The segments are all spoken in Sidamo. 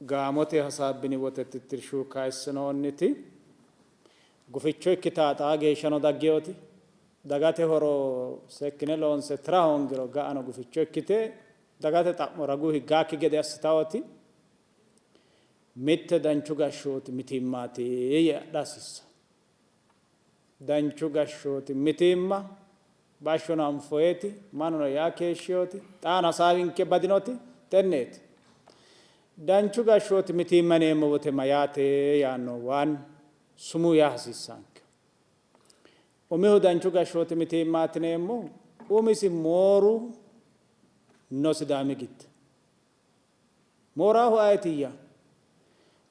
Gaamote hasaabbini wote tittirshu kayissinoonniti guficho ikkitaa xaa geeshshano dagginoti dagate horo seekkine loonse tira hoongiro ga'ano guficho ikkite dagate xa'mo ragu higgaakki gede assitawoti mitte danchu gashshooti mitiimmaati yee adha hasiissanno. Danchu gashshooti mitiimma bashshono anfoyeeti, mannuno yaa keeshshiyooti, xaano hasaawinke badinoti tenneeti. Danchu gashshooti mitiimma yineemmo wote mayaate yaanno waan sumuu yaa hasiissaanke. Umihu danchu gashshooti mitiimmaati yineemmohu umisi mooru no Sidaami giddo. Mooraahu ayetiyya?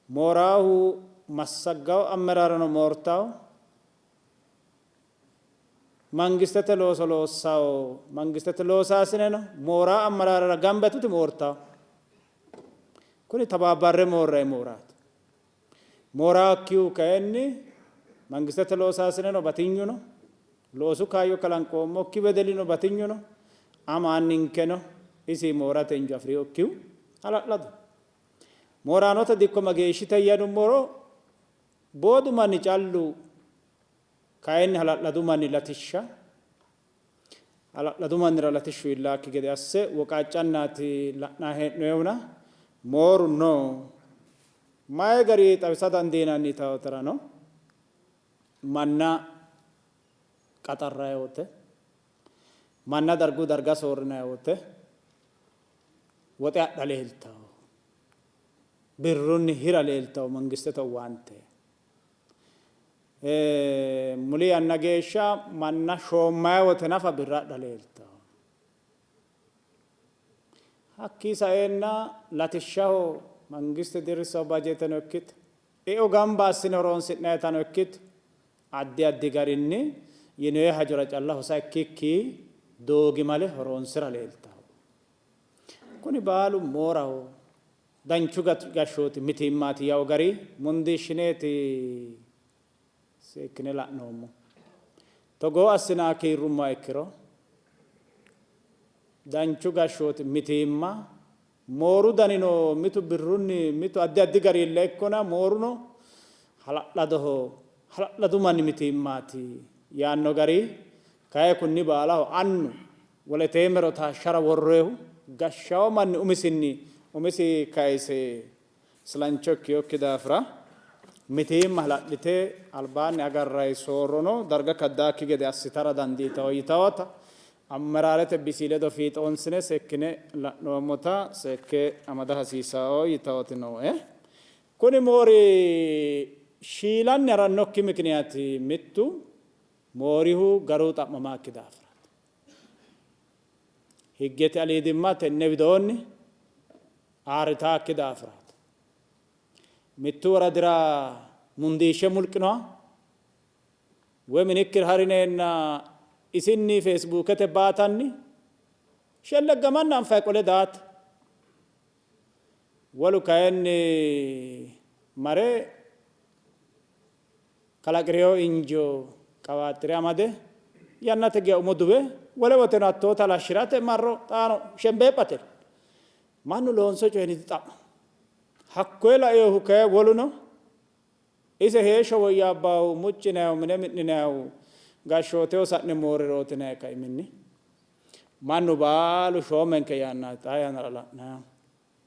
Mooraahu massaggawo ammeraarano moortawo, mangistete looso loossawo mangistete loosaasineno mooraa ammeraarara gamba yituti moortawo. Kuni tabaabbarre moorrayi mooraati. Mooraakkihu kayinni mangistete loosaasineno batinyu no, loosu kaayyo kalanqoommokki wedellino batinyu no, ama anninkeno isi moorate injo afi'rinokkihu hala'ladu. Mooraanote dikko mageeshshiteyya yinummoro boodu manni callu kayinni hala'ladu manni latishsha hala'ladu mannira latishshu iillaakki gede asse woqaaccannaati la'nanni hee'noyihuna mooru no. Mayi gari xawisa dandiinanni yitawoterano manna qaxarrayi wote, manna dargu darga soorrinayi wote woxe adha leeltawo, birrunni hira leeltawo mangistete owaante. Muli yanna geeshsha manna shoommayi wote nafa birra adha leeltanno. Hakkii saeenna latishshaho mangiste dirrissanno bajeteno ikkito, eo gamba assine horonsi'nayitano ikkito addi addi garinni yinoyi hajora calla hosa ikkikki doogimale horonsira leeltanno. Kuni baalu mooraho. Danchu gashshooti mitiimmaati yawo gari mundiishshineeti seekkine la'noommo. Togoo assinaa kiirrummoha ikkiro danchu gashshooti mitiimma mooru danino mitu birrunni mitu addi addi garilla ikkona mooruno hala'ladoho hala'ladu manni mitiimmaati yaanno gari kayi kunni baalaho annu Woleteemmero taashshara worroyihu gashshawo manni umisinni umisi kayise islancho ikkinokki daafira mitiimma hala'lite albaanni agarranni soorrono darga kaddaakki gede assitara dandiitanno yitawota ammeraarete bisi ledo fiixoonsine seekkine la'noommota seekke amada hasiisanno yitawoti nooe. Kuni moori shiilanni harannokki mikiniyaati mittu moorihu garu xa'mamaakki daafiraati. Higgete aliidimma tenne widoonni ayirritaakki daafiraati. Mittu woradira mundiishshe mulqinoha woy minikkira harineenna isinni feesibuukete baatanni shelleggamanna anfayi qole daate. Wolu kayinni mare Kalaqirino injo qawaaxxi're amade yannate geya umo duwe wole woteno hattoota halashshi'rate marro xaano shembeephate. Mannu loonso coyinni dixa'manno. Hakkoye lainohu kayi woluno ise heeshsho woyyaabbahu muccinannihu mine mi'ninannihu gashshooteho sa'ne moorrirooti yinanni kaiminni mannu baalu shoommenke yaannaati xaa yannara la'nannihu.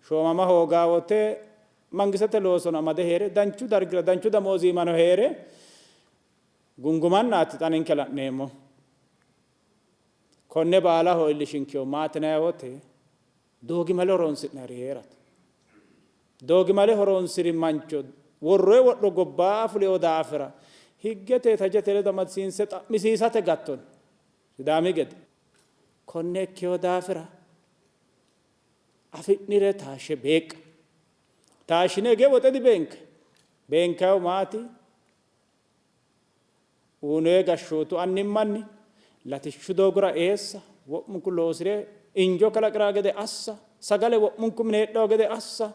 Shoomama hoogaa wote mangistete loosono amade hee're danchu dargira danchu damoozi iimano hee're gungumannaati xa ninke la'neemmo. Konne baalaho iillishinkehu maati yinanni wote doogimale horoonsi'nanniri hee'rate. Doogimale horoonsi'ri mancho worroyi wodho gobbaa fulino daafira higgete tajete ledo amadisiinse xa'misiisate gattona Sidaami gede. Konne ikkino daafira Afi'nire taashshe beeqqa. Taashshine hige woxe dibeenkanni. Beenkayihu maati? Uyinoye gashshootu annimmanni latishshu doogora eessa, wo'munku loosi're injo kalaqi'ranno gede assa, sagale wo'munku mine heedhanno gede assa,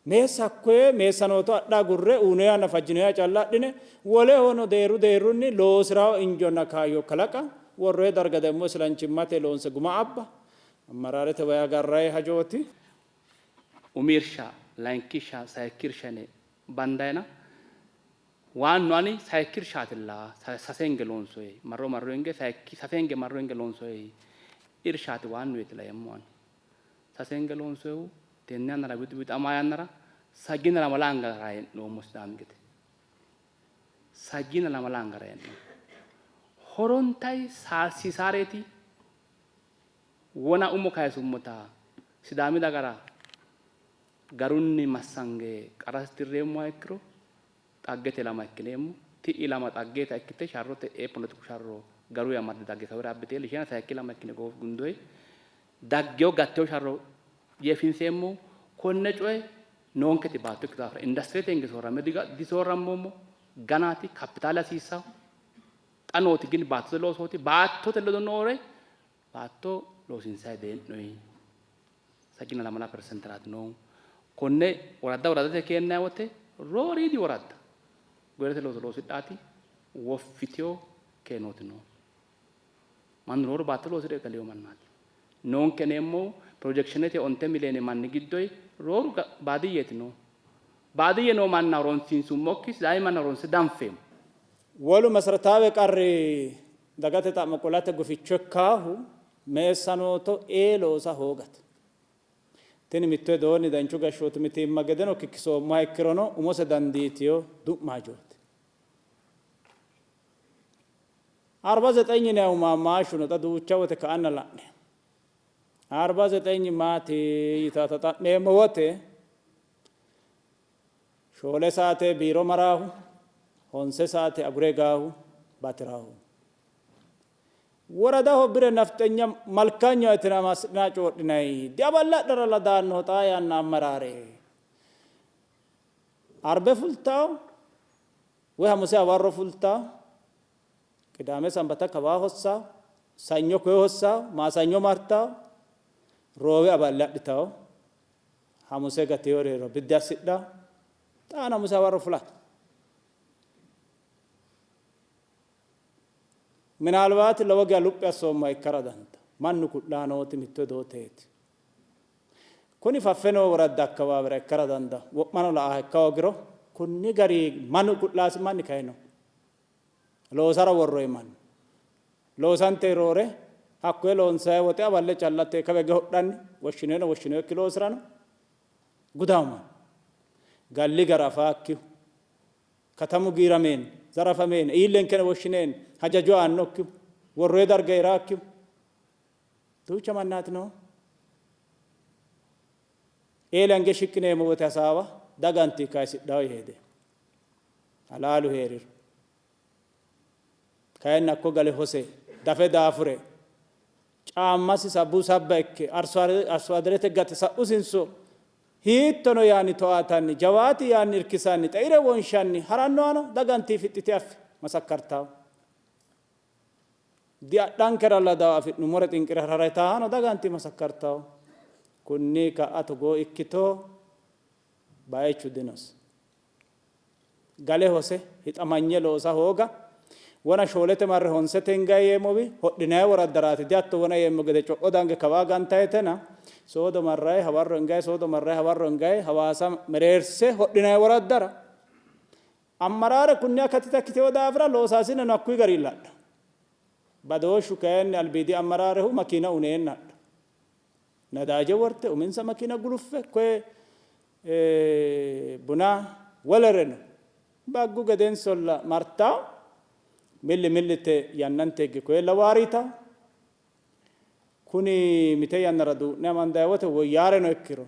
meessa hakkoye meessanooto adha agurre uyinoyehanna fajjinoyeha calla adhine wolehono deerru deerrunni loosi'ranno injonna kaayyo kalaqa, worroye darga demmo isilanchimmate loonse guma abba Ammaraarete way agarranni hajooti. Umi irsha Layinki irsha, sayikki irsha yine bandayina waannu ani sayikki irshaatilla sase hinge loonsoyi marro marro hinge sayikki sase hinge marro hinge loonsoyi irshaati waannu yeeti laeemmo ani. Sase hinge loonsoyihu tenne yannara wixu wixamaa yannara sajjiina lamala angara hee'noommo Sidaami gede. Sajjiina lamala angara hee'noommo. Horontayi saalsiisaareeti wona umo kayisummota Sidaami dagara garunni massange qarrase tirreemmoha ikkiro xaggete ilama ikkineemmo. Ti'i ilama xaggeeta ikkite sharrote e'e poletiku sharro garuyi amadde dagge kawira abbite iillishshenna sayikki ilama ikkine goof gundoyi daggewo gattewo sharro jeefinseemmohu konne coye noonketi baatto ikkito daafira industirete hinge soorramme disoorrammoommo ganaati kappitaale hasiissanno. Xa nooti gin baattote loosooti. Baattote ledo noore baatto loosiinsanni dee'noyi. Sajjina lamala peresenteraati noohu. Konne woradda woraddate keennanni wote rooriidi woradda goyirete looso loosidhaati woffitino keenooti noohu. Mannu rooru baatto loosi're galino mannaati. Noonke yineemmohu pirojekishenete onte miliyoone manni giddoyi rooru baadiyyeeti noohu. Baadiyye noo manna horonsiinsummokki Sidaami manna horonsi'ra danfeemmo. Wolu meseretaawe qarri dagate xa'mo qolate guficho ikkaahu meessanooto ee loosa hoogate. Tini mittu hedoonni danchu gashshooti mitiimma gedeno kikkisoommoha ikkirono umose dandiitino du'ma hajooti. Arba zexeny yinannihu maammaashshuno xa duucha wote ka''anna la'neemmo. Arba zexeny maati yitaata xa'meemmo wote Shoole saate biiro maraahu, honse saate agure gaahu bati'raahu. Woradaho bire nafxenya malkanyo itina mas'na coodhinayi diaballadharalla daannoho xaa yanna ammaraare. Arbe fultawo woy hamuse hawarro fultawo, qidaame sambata kawaa hossawo, sanyo koye hossawo, maasanyo martawo, roowe aballe adhitawo. Hamuse gattiyorero biddi assidhanno, xaano Hamuse hawarro fulate. Minaalbaati lowo geya luphi assoommoha ikkara dandaanno. Mannu ku'laa nooti mitto hedooteeti. Kuni faffe noo woradda akkawaawera ikkara dandaanno. Wo'mano la''a ikka hoogiro kunni gari mannu ku'laasi manni kayi no. Loosara worroyi manni. Loosante roore hakkoye loonsayi wote awalle callate kawa hige hodhanni woshshinoyino woshshinoyikki loosirano gudaho manni. Galli gara afaakkihu, katamu giirameenna, zarafameenna, iillenkena woshshineenna hajajo aannokkihu, worroyi darga hee'raakkihu duucha mannaati noohu. Eela hinge shiqqineemmo wote hasaawa daganti kayisidhanno yee hedeemmo. Halaalu hee'riro. Kayinni hakko gale hose dafe daafure caammasi sabbu sabba ikke arsoaderete gate sa'usinso hiittono yaanni toaatanni jawaati yaanni irkisanni xeire wonshanni harannohano daganti fixxite affe masakkartawo. Diadhankeralla dawo afi'nummore xinqire hararetaano daganti masakkartawo. Kunni ka'a togoo ikkito bayichu dinosi. Gale hose hixamanye loosa hooga, wona shoolete marre honsete hingayi yeemmowi hodhinayi woraddaraati dihatto wona yeemmo gede co'o dange kawaa gantayetena soodo marrayi hawarro hingayi soodo marrayi hawarro hingayi Hawaasa mereerse hodhinayi woraddara ammaraare kunni akatita ikkitewo daafira loosaasineno hakkuyi garinni la'no. Badooshshu kayinni albiidi ammaraarehu makiina uneenna hadho. Nadaaje worte uminsa makiina guluffe koye buna wolereno baggu gedensolla martawo milli milli yite yannante higge koyella waariitawo. Kuni mite yannara duu'ne amandayi wote woyyaareno ikkiro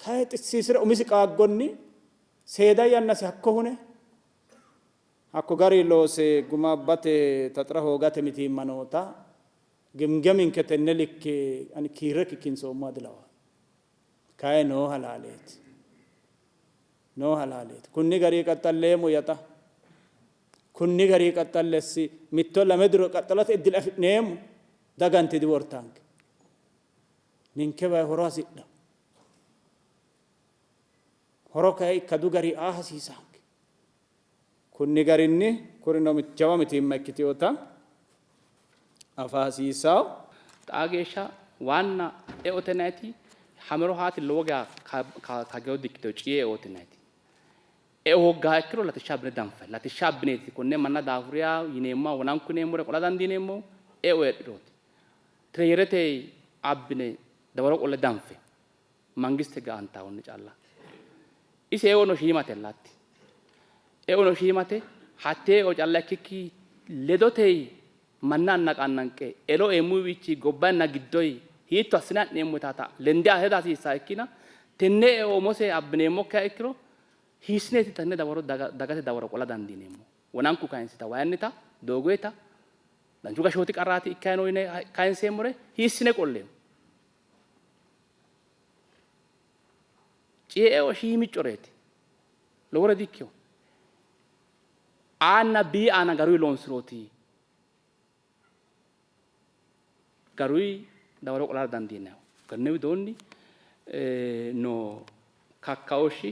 kayi xissiisire umisi qaaggonni seeda yannasi hakko hune hakko gari loose guma abbate taxira hoogate mitiimma noota Gimgaminke tenne likke ani kiirre kikkinsoommoha dilawanno. Kayi noo halaaleeti. Noo halaaleeti. Kunni garii qaxxalleemmo yaxa. Kunni garii qaxxallessi mitto lame diro qaxxalate iddile afi'neemmo. Daganti diwortanke. Ninke wayi horo hasidha. Horo kayi ikkadu garii aa hasiisaanke. Kunni garinni kurino jawa mitiimma ikkitinota afa hasiissanno. Xaa geeshsha waanna eote yinanniti Hamero haati lowo geya kageyo dikkitino cie eooti yinanniti. Eo hooggaha ikkiro latishsha abbine danfanni. Latishsha abbineeti konne manna daafuriha yineemmoha wonanku yineemmore qola dandiineemmohu eo heedhurooti. Tirejerete abbine dawaro qolle danfe mangiste gaantahunni calla. Ise eono shiimatella hatti. Eono shiimate hattee eo calla ikkikki ledote manna annaqannanqe elo eemmuwiichi gobbanna giddoyi hiitto assine ha'neemmo yitaata lende heda hasiissanno ikkina tenne eo umose abbineemmokkiha ikkiro hiissineeti tenne dawaro dagate dawaro qola dandiineemmo? Wonanku kayinsita wayannita, doogoyita, danchu gashshooti qarraati ikkayi no yine kayinseemmore hiissine qolleemmo? Cie eo shiimiccoreeti, lowore dikkino. A nna B aana garuyi loonsirooti garuyi dawaro qola dandiinannihu. Tenne widoonni noo kakkaooshshi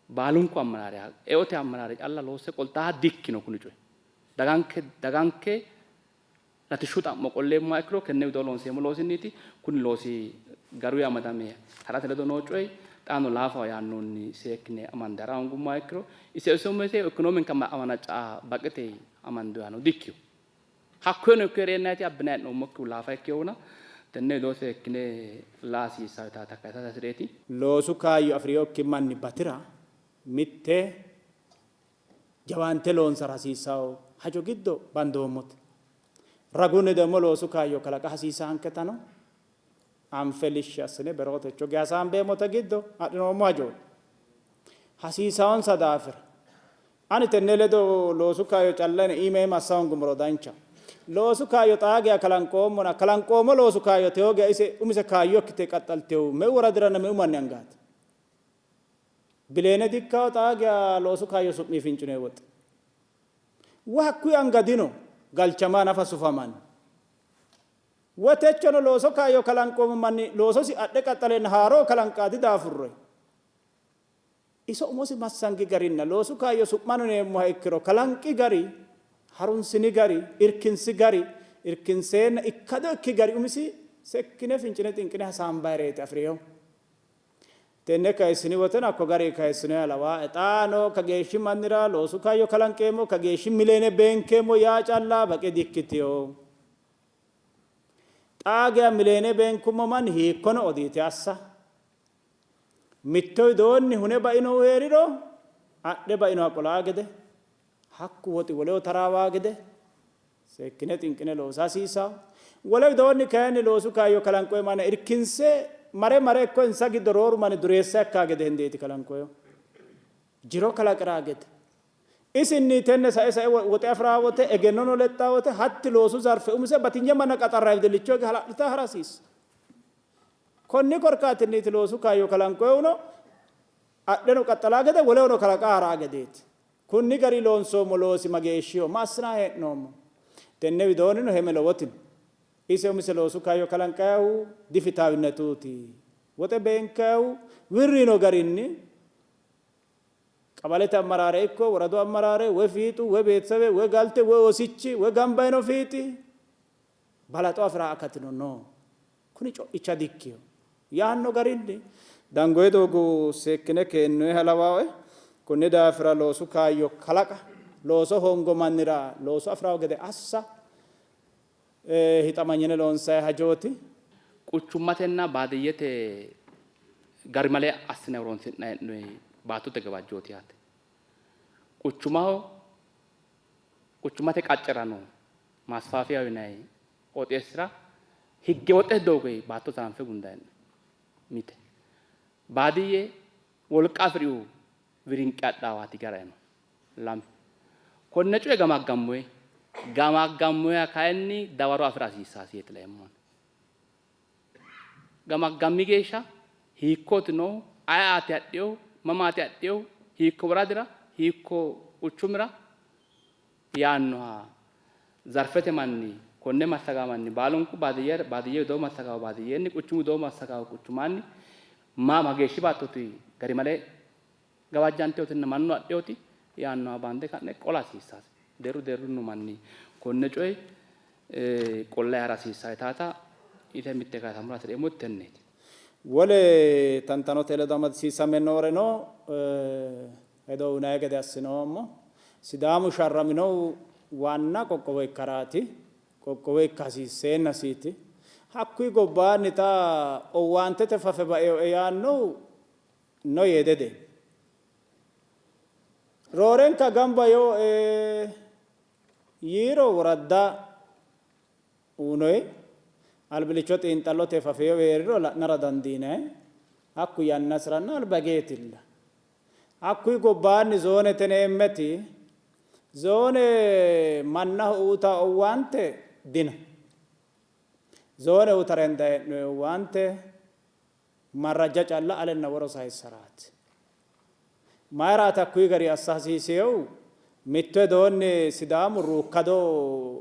baalunku ammaraare eote ammaraare calla loosse qoltaaha dikkino kuni coyi. Daganke daganke latishshu xa'mo qolleemmoha ikkiro tenne widoo loonseemmo loosinniiti. Kuni loosi garuyi amadame ha'rate ledo noo coyi xaano laafaho yaannohunni seekkine amande ha'ra hoongummoha ikkiro ise ise ikkonomenke amanacca baqete amandoyihano dikkino. Hakkoyeno ikko hee'reennaati abbinanni hee'noommokkihu laafa ikkinohuna tenne widoo seekkine la''a hasiissanno yitaata kayisate hasi'reeti. Loosu kaayyo afi'rinokki manni bati'ra mitte jawaante loonsara hasiissanno hajo giddo bandoommote. Ragunni demmo loosu kaayyo kalaqa hasiisaanketano anfe lishshi assine beroo techo geya hasaambeemmote giddo adhinoommo hajooti. Hasiisaonsa daafira ani tenne ledo loosu kaayyo calla yine iima iima assa hoongummoro danchaho. Loosu kaayyo xaa geya kalanqoommona kalanqoommo loosu kaayyo tewo geya ise umise kaayyo ikkite qaxxaltinohu meu woradiranna meu manni angaati? Bileene dikkawo xaa geya loosu kaayyo su'mii fincinoyi woxi. Woy hakkuyi anga dino, galchama nafa sufamanno. Woy techono looso kaayyo kalanqoommo manni loososi adhe qaxxaleenna haaroo kalanqa didaafurroyi. Iso umosi massangi garinna loosu kaayyo su'mano yineemmoha ikkiro kalanqi gari, harunsini gari, irkinsi gari, irkinseenna ikkado ikki gari umisi sekkine fincine xinqine hasaambayireeti afi'rinohu. Tenne kayissini woteno hakko garinni kayissinoha lawaae. Xaano kageeshshi mannira loosu kaayyo kalanqeemmo, kageeshshi mileene beenkeemmo yaa calla baqe dikkitino. Xaa geya mileene beenkummo manni hiikkono odiite assa. Mitto widoonni hune bainohu hee'riro adhe bainoha qolaa gede, hakku woxi woleho taraawaa gede seekkine xinqine loosa hasiissanno. Wole widoonni kayinni loosu kaayyo kalanqoyi manna irkinse mare mare ikko insa giddo rooru manni dureessa ikkaa gede hendeeti kalanqoyihu. Jiro kalaqiraa gede. Isinni tenne sae sae woxe afi'raa wote, egennono lexxaa wote hatti loosu zarfe umise batinye manna qaxarra wedellicho hige hala'lita ha'ra hasiissanno. Konni korkaatinniiti loosu kaayyo kalanqoyihuno adheno qaxxalaa gede wolehono kalaqa ha'raa gedeeti. Kunni gari loonsoommo loosi mageeshshiho? Ma assinanni hee'noommo? Tenne widoonnino heme lowoti no. Ise umise loosu kaayyo kalanqayihu difitaawinetuuti. Woxe beenkayihu wirri yino garinni qabalete ammaraare ikko woradu ammaraare woy fiixu woy beetesawe woy galte woy oosichi woy gamba yino fiixi balaxo afi'ra akatino no. Kuni co'icha dikkino yaanno garinni dangoye doogo seekkine keennoyiha lawaoe. Konni daafira loosu kaayyo kalaqa, looso hoongo mannira looso afi'ranno gede assa hixamanyine loonsanni hajooti. Quchummatenna baadiyyete garimale assine horonsi'nanni hee'noonni baattote gawajjooti yaate. Quchumaho quchummate qaccera noo maasfaafiyaho yinanni qooxeessira higge woxxe doogoyi baatto saanfe gundanni mite baadiyye wolqa afi'rihu wirinqe adhaawaati gara no. Lame konne coye gamaggammoye gamaggammoya kayinni dawaro afi'ra hasiissaasi yee laeemmo. Gamaggammi geeshsha hiikkooti noohu, ayeaati adhinohu, mamaati adhinohu, hiikko woradira, hiikko quchumira yaannoha zarfete manni konne massagaa manni baalunku baadiyye baadiyye widoo massagaahu baadiyyenni quchumu widoo massagaahu quchumaanni ma mageeshshi baattoti garimale gawajjanteyotinna mannu adheyoti yaannoha bande ka'ne qola hasiissaasi. Deerru deerrunnu manni konne coye qollayi ha'ra hasiissaa yitaata ite mitte kayisammora hasi'reemmoti tenneeti. Wole tantanote ledo amadisiisame nooreno hedo uyinanni gede assinoommo. Sidaamu sharraminohu waanna qoqqowo ikkaraati. Qoqqowo ikka hasiisseennasiiti. Hakkuyi gobbaanni xa owaantete fafe baeoe yaannohu no yee dedeemmo. Roorenka gamba yooe yiiro woradda uyinoyi albilicho xiinxallote fafeyo hee'riro la'nara dandiinanni. Hakku yannasiranna albageetilla. Hakkuyi gobbaanni zoonete yineemmeti zoone mannaho uytanno owaante dino. Zoone uytara hendayi hee'noyi owaante marrajja calla alenna woro sayissaraati. Mayiraati hakkuyi gari assa hasiisinohu? Mitto widoonni Sidaamu ruukkado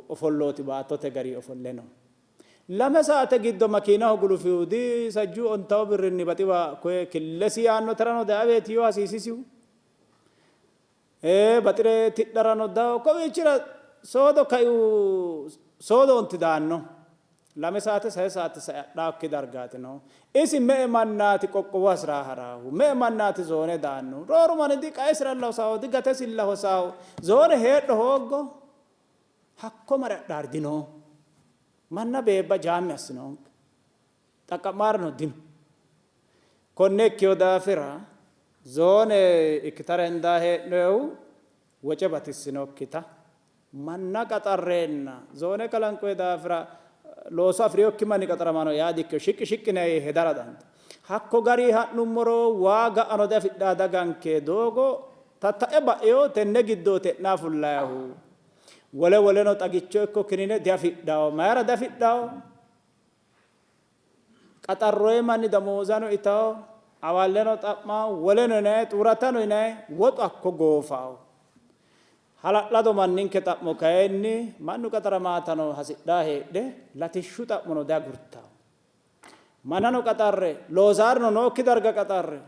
ofollooti baattote gari ofolle no. Lame saate giddo makiinaho gulufihu di sajjuu ontawu birrinni baxiwa koye killesi yaannoterano dayaweeti yoo hasiisisihu. Ee, baxire tidharano dawo kowiichira soodo kaihu soodo onti daanno. Lame saate sae saate sae adhaakki dargaati noohu. Isi me''e mannaati qoqqowo hasi'raa haraahu? Me''e mannaati zoone daannohu? Rooru manni di qaesiralla hosaaho, di gatesilla hosaaho. Zoone heedho hooggo hakko mare adhaari dinoo. Manna beebba jaammi assinoonke. Xaqqa'maarino dino. Konne ikkino daafira zoone ikkitara hendaa hee'noehu woce batissinokkita, manna qaxarreenna zoone kalanqoyi daafira looso afi'rinokki manni qaxaramano yaa dikkino, shiqqi shiqqi yinanni hedara dandaanno. Hakko garinni ha'nummoro waa ga'ano diafidhanno daganke, doogo tatta'e ba'ino, tenne giddooti e'naa fullayihu. Wole woleno xagicho ikko kinine diafidhanno. Mayira diafidhanno? Qaxarroyi manni damoozano itawo, awalleno xa'mawo, woleno yinayi, xuuratano yinayi, woxu hakko goofawo. Hala'lado manninke xa'mo kayinni mannu qaxaramaatano hasidhaa heedhe latishshu xa'mono diagurtawo. Mannano qaxarre, loosaarino nookki darga qaxarre,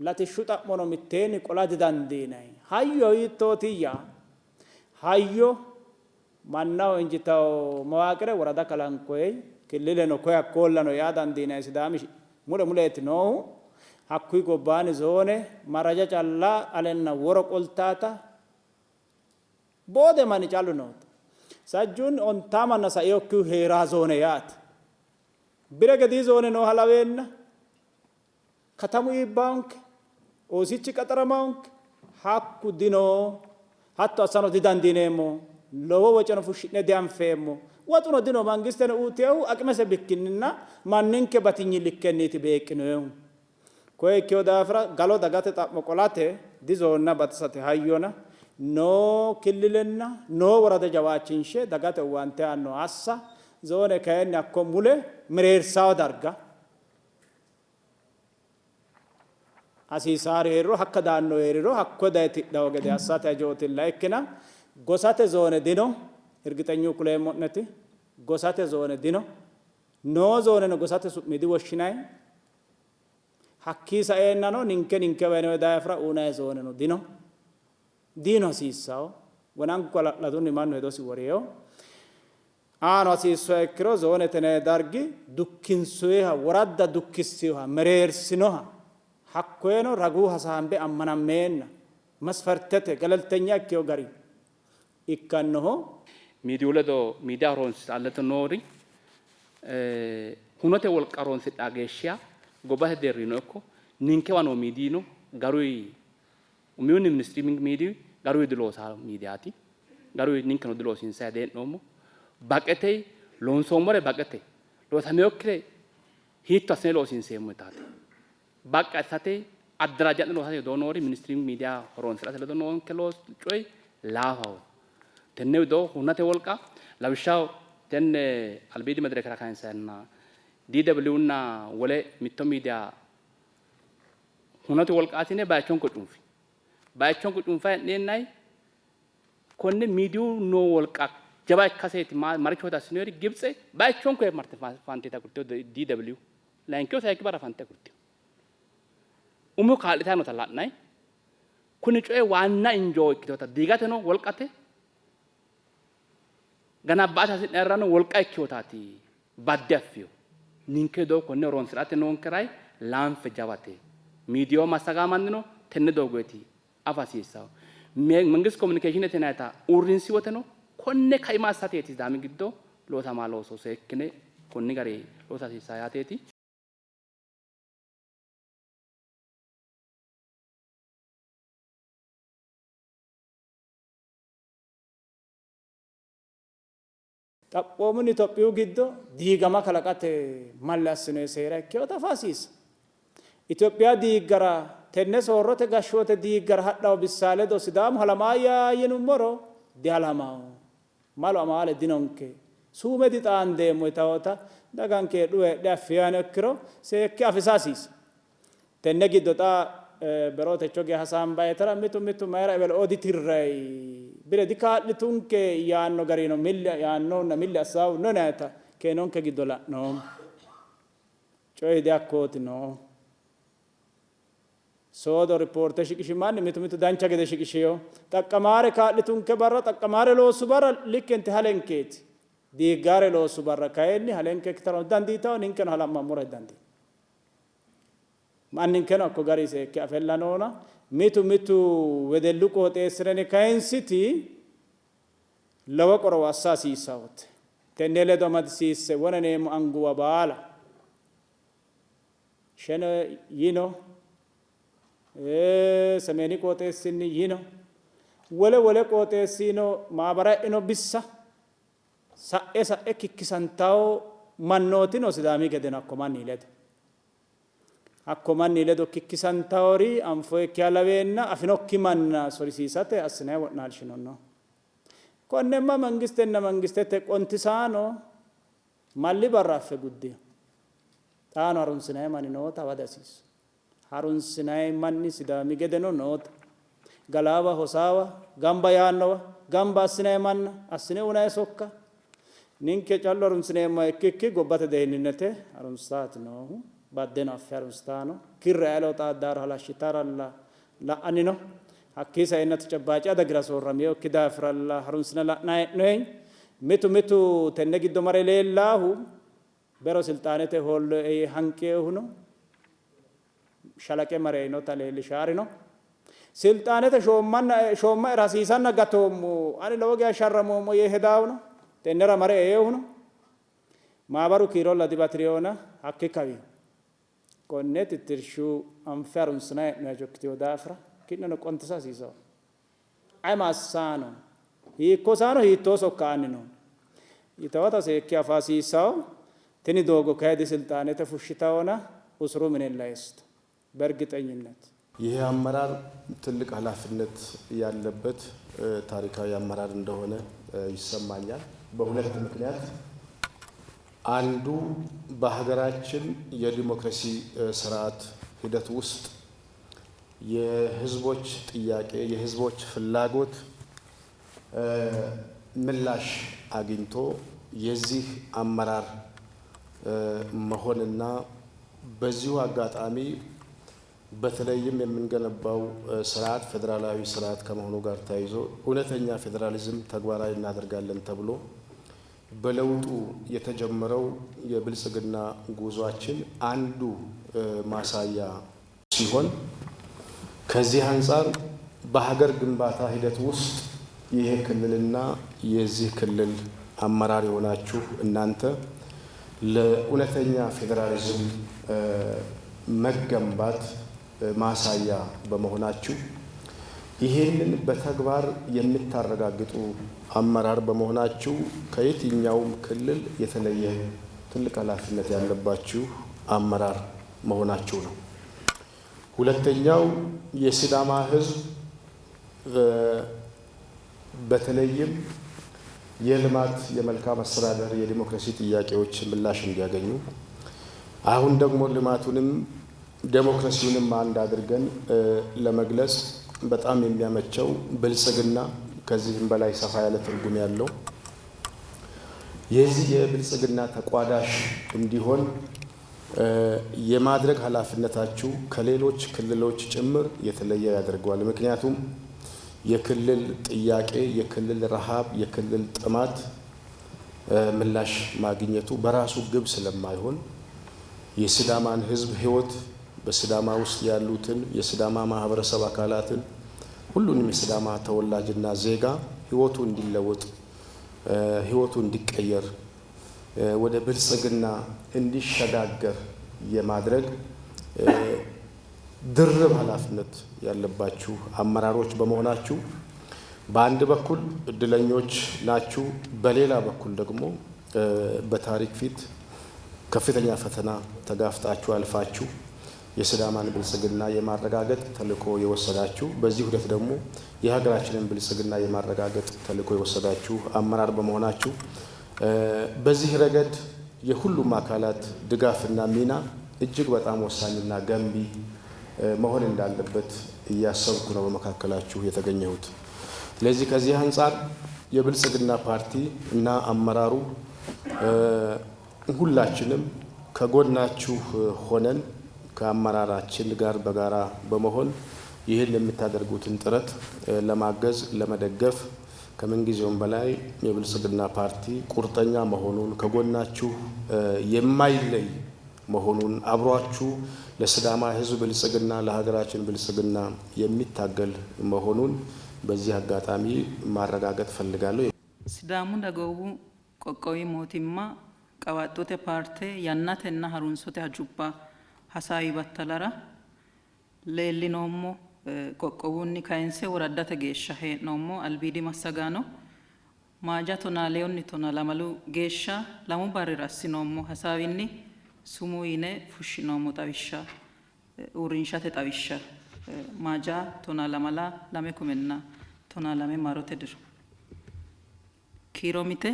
latishshu xa'mono mitteenni qola didandiinayi. Hayyo hiittootiyya? Hayyo Mannaho injitawo mawaaqire worada kalanqoyi, killileno koye hakkoollano yaa dandiinanni Sidaami mule muleeti noohu. Hakkuyi gobbaanni zoone maraja calla alenna woro qoltaata boode manni callu noota. Sajjuunni ontaa manna sainokkihu heeraa zoone yaate. Bire gedii zoone nooha laweenna Katamu iibbaonke, oosichi qaxaramaonke, hakku dino, hatto assano didandiineemmo, lowo woceno fushshi'ne dianfeemmo, woxuno dino, mangisteno uyitinohu aqimese bikkinninna manninke batinyi likkenniiti beeqqinoehu. Koye ikkino daafira galo dagate xa'mo qolate dizoonna batisate hayyona noo killilenna noo worada jawaachinshe dagate owaante aanno assa, zoone kayinni hakko mule mereersawo darga Hasiisaari hee'riro hakka daanno hee'riro hakko daye tidhawo gede assate hajootilla ikkina gosate zoone dino, irgixenyu kuleemmo'neti gosate zoone dino. Noo zooneno gosate su'mi diwoshshinanni. Hakkii saeennano ninke ninkewa yinoyi daafira uynanni zooneno dino. Diino hasiissawo. Wonanku hala'ladunni mannu hedosi worino. Aano hasiissuha ikkiro zoonete yinanni dargi dukkinsoyiha, woradda dukkissinoha, mereersinoha, hakkoyeno ragu hasaambe ammanammeenna masfartete galaltenya ikkino gari ikkannoho. Miidiyu ledo miidiya horonsidha ledo noori hunote wolqa horonsidha geeshshiha gobbate deerrino ikko ninkewa noo miidiyino garuyi Umihunni ministiriiming miidiyi garuyi diloosanno miidiyaati. Garuyi ninkeno diloosiinsanni dee'noommo. Baqete loonsoommore baqete loosaminokkire hiitto assine loosiinseemmo yitaate. Baqqi assate addaraajja'ne loosate widoo noori ministiriiming miidiya horoonsi'rate ledo noonke coyi laafaho. Tenne widoo hunate wolqa lawishshaho tenne albiidi medirekera kayinsanna DW nna wole mitto miidiya Hunote wolqaati yine bayichonko cunfi. Bayichonko cunfa hee'neennanni konne miidiyu noo wolqa jawa ikkaseeti marichooti assinoyeri Gibtse bayichonko marte fante agurtino DW layinkihu sayikki barra fante agurtino. Umo kaa'litanni noota la'nanni kuni coyi waanna injoo ikkitinota diigateno wolqate ganabba'ate hasi'nannirano wolqa ikkinotaati badde affino. Ninke wido konne horonsi'rate noonke rayi laanfe jawate. Miidiyaho massagaa mannino tenne doogoyti afa hasiissanno. Mengist komunikeeshinete yinannita uurrinsi woteno konne kaima assateeti Sidaami giddo loosama looso seekkine konni gari loosa hasiissanno yaateeti. Xaphoomunni Itophiyu giddo diigama kalaqate malli assinoonni seera ikkinota afa hasiissanno. Itophiya diiggara tenne soorrote gashshoote diiggara hadhanno bissa ledo Sidaamu halamaayya yinummoro dihalamanno. Malu amaale dinonke. Suume dixaandeemmo yitawota daganke heedhu heedhe affino ikkiro seekke afisa hasiissanno. Tenne giddo xa bero techo geya hasaambayitera mitu mitu mayira ewelo ditirrayi bire dikaa'litunke yaanno garino milli yaannohunna milli assaahu no yinayita keenonke giddo la'noommo. Coyi dihakkooti noohu. Soodo ripoorte shiqishi manni mitu mitu dancha gede shiqishiyo. Xaqqamaare kaa'litunke barra xaqqamaare loossu barra likkente halenkeeti. Diiggaare loossu barra kayinni halenke ikkitarano dandiitawo ninkeno halammammora didandiinanni. Manninkeno hakko gari seekke afella noona mitu mitu wedellu qooxeessirani kayinsiti lowo qorowo assa hasiissawote. Tenne ledo amadisiisse wona neemmo anguwa baala Shene yino, Semeeni qooxeessinni yino, wole wole qooxeessiino maabara e'ino bissa sa'e sa'e kikkisantawo mannootino Sidaami gedeno hakko manni ledo. Hakko manni ledo kikkisantawori anfoyikkiha laweenna afinokki manna sorisiisate assinanni wo'naalshino no. Konnemma mangistenna mangistete qontisaano malli barra affe guddino. Xaano harunsinanni manni noota hawa dihasiissanno. Harunsinanni manni Sidaami gedeno noota. Galaawa hosaawa, gamba yaannowa, gamba assinanni manna, assine uyinanni sokka ninke callu harunsineemmoha ikkikki gobbate deerrinnite harunsaati noohu. Baddeno affe harunsitaano. Kirre aye ledo xaaddaaro halashshitaralla la'anni no. Hakkii saenna tecebbaaci adagira soorraminokki daafiralla harunsine la'nanni hee'noyi. Mitu mitu tenne giddo mare leellaahu bero silxaanete hoollo yee hanqinohuno shalaqe mare einota leellishaarino. Silxaanete shoommaera hasiisanna gatoommo, ani lowo geya sharramoommo yee hedaahuno tennera mare eehuno maabaru kiirolla dibatiriyona hakki kawi konne tittirshu anfe harunsinanni hee'noyi hajo ikkitino daafira ki'neno qontisa hasiisanno. Aye ma assaano? Hiikko saano hiittoo sokka aanni no? Yitawota seekke afa hasiissawo. Tini doogo kayi disilxaanete fushshitawona usuru minella eessito. Bergixenyinnet. ይሄ አመራር ትልቅ ኃላፊነት ያለበት ታሪካዊ አመራር እንደሆነ ይሰማኛል። በሁለት ምክንያት፣ አንዱ በሀገራችን የዲሞክራሲ ስርዓት ሂደት ውስጥ የህዝቦች ጥያቄ የህዝቦች ፍላጎት ምላሽ አግኝቶ የዚህ አመራር መሆንና በዚሁ አጋጣሚ በተለይም የምንገነባው ስርዓት ፌዴራላዊ ስርዓት ከመሆኑ ጋር ተያይዞ እውነተኛ ፌዴራሊዝም ተግባራዊ እናደርጋለን ተብሎ በለውጡ የተጀመረው የብልጽግና ጉዟችን አንዱ ማሳያ ሲሆን ከዚህ አንጻር በሀገር ግንባታ ሂደት ውስጥ ይሄ ክልልና የዚህ ክልል አመራር የሆናችሁ እናንተ ለእውነተኛ ፌዴራሊዝም መገንባት ማሳያ በመሆናችሁ ይህንን በተግባር የምታረጋግጡ አመራር በመሆናችሁ ከየትኛውም ክልል የተለየ ትልቅ ኃላፊነት ያለባችሁ አመራር መሆናችሁ ነው። ሁለተኛው የሲዳማ ሕዝብ በተለይም የልማት የመልካም አስተዳደር የዲሞክራሲ ጥያቄዎች ምላሽ እንዲያገኙ አሁን ደግሞ ልማቱንም ዴሞክራሲውንም አንድ አድርገን ለመግለጽ በጣም የሚያመቸው ብልጽግና ከዚህም በላይ ሰፋ ያለ ትርጉም ያለው የዚህ የብልጽግና ተቋዳሽ እንዲሆን የማድረግ ኃላፊነታችሁ ከሌሎች ክልሎች ጭምር የተለየ ያደርገዋል። ምክንያቱም የክልል ጥያቄ፣ የክልል ረሃብ፣ የክልል ጥማት ምላሽ ማግኘቱ በራሱ ግብ ስለማይሆን የሲዳማን ሕዝብ ሕይወት በሲዳማ ውስጥ ያሉትን የሲዳማ ማህበረሰብ አካላትን ሁሉንም የሲዳማ ተወላጅና ዜጋ ሕይወቱ እንዲለወጥ ሕይወቱ እንዲቀየር ወደ ብልጽግና እንዲሸጋገር የማድረግ ድርብ ኃላፊነት ያለባችሁ አመራሮች በመሆናችሁ በአንድ በኩል እድለኞች ናችሁ፣ በሌላ በኩል ደግሞ በታሪክ ፊት ከፍተኛ ፈተና ተጋፍጣችሁ አልፋችሁ የሲዳማን ብልጽግና የማረጋገጥ ተልዕኮ የወሰዳችሁ በዚህ ሂደት ደግሞ የሀገራችንን ብልጽግና የማረጋገጥ ተልዕኮ የወሰዳችሁ አመራር በመሆናችሁ በዚህ ረገድ የሁሉም አካላት ድጋፍና ሚና እጅግ በጣም ወሳኝና ገንቢ መሆን እንዳለበት እያሰብኩ ነው በመካከላችሁ የተገኘሁት። ስለዚህ ከዚህ አንጻር የብልጽግና ፓርቲ እና አመራሩ ሁላችንም ከጎናችሁ ሆነን ከአመራራችን ጋር በጋራ በመሆን ይህን የምታደርጉትን ጥረት ለማገዝ ለመደገፍ ከምንጊዜውም በላይ የብልጽግና ፓርቲ ቁርጠኛ መሆኑን ከጎናችሁ የማይለይ መሆኑን አብሯችሁ ለሲዳማ ሕዝብ ብልጽግና ለሀገራችን ብልጽግና የሚታገል መሆኑን በዚህ አጋጣሚ ማረጋገጥ ፈልጋለሁ። Sidaamu Dagoomu Qoqqowi Mootimma Qawaaxxote Paarte yannatenna harunsote hajubba hasaawi battalara leellinoommo qoqqowunni kayinse woraddate geeshsha hee'noommo albiidi massagaano maaja tonaa lewunni tonaa lamalu geeshsha lamu barrira assinoommo hasaawinni sumuu yine fushshinoommo xawishsha uurrinshate xawishsha maaja tonaa lamala lame kumenna tonaa lame maarote diro kiiro mite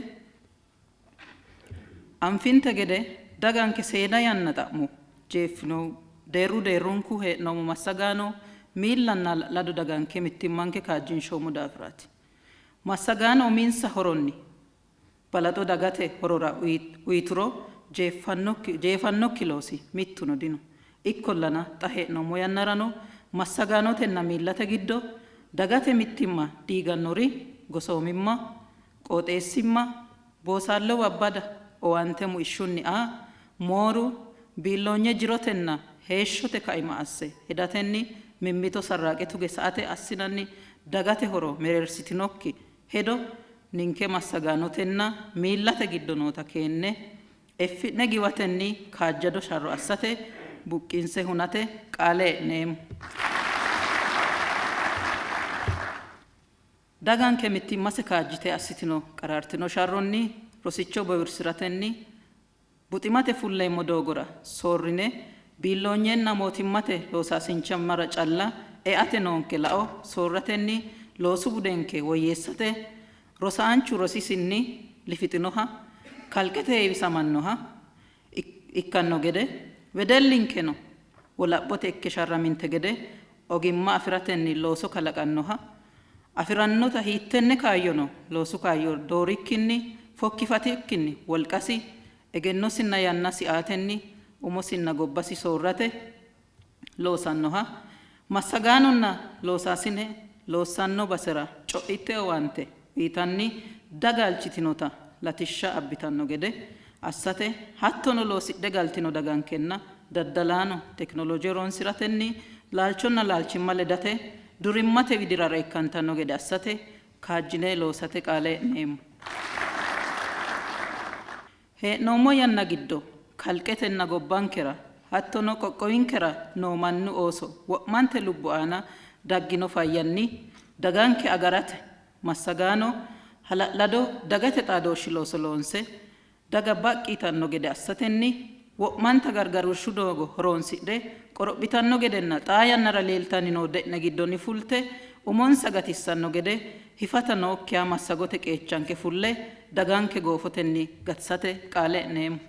anfinte gede daganke seeda yanna xa'mo jeeffino deerru deerrunku hee'noommo massagaano miillanna lado daganke mittimmanke kaajjinshoommo daafiraati. Massagaano uminsa horonni balaxo dagate horora uyituro jeefannokki loosi mittuno dino. Ikkollana xa hee'noommo yannarano massagaanotenna miillate giddo dagate mittimma diigannori gosoomimma, qooxeessimma, boosaallo babbada, owaante muishshunni aa, mooru, biilloonye jirotenna heeshshote kaima asse hedatenni mimmito sarraaqe tuge sa''ate assinanni dagate horo mereersitinokki hedo ninke massagaanotenna miillate giddo noota keenne effi'ne giwatenni kaajjado sharro assate buqqinse hunate qaale e'neemmo. Daganke mittimmase kaajjite assitino qaraartino sharronni rosicho bowirsi'ratenni buximate fulleemmo doogora soorrine biilloonyenna mootimmate loosaasinchimmara calla eate noonke lao soorratenni loosu budenke woyyeessate rosaanchu rosisinni lifixinoha kalqete heewisamannoha ikkanno gede wedellinkeno wolaphote ikke sharraminte gede ogimma afi'ratenni looso kalaqannoha afi'rannota hiittenne kaayyono loosu kaayyo doorikkinni fokkifatikkinni wolqasi egennosinna yannasi aatenni umosinna gobbasi soorrate loosannoha massagaanonna loosaasine loossanno basera co'itte owaante uytanni daga halchitinota latishsha abbitanno gede assate hattono loosidhe galtino dagankenna daddalaano tekinoloje horonsi'ratenni laalchonna laalchimma ledate durimmate widira reekkantanno gede assate kaajjine loosate qaale e'neemmo. Hee'noommo yanna giddo kalqetenna gobbankera hattono qoqqowinkera noo mannu ooso wo'mante lubbo aana daggino fayyanni daganke agarate massagaano hala'lado dagate xaadooshshi looso loonse daga baqqi yitanno gede assatenni wo'manta gargarooshshu doogo horoonsidhe qorophitanno gedenna xaa yannara leeltanni noo de'ne giddonni fulte umonsa gatissanno gede hifata nookkiha massagote qeechanke fulle daganke goofotenni gatisate qaale e'neemmo.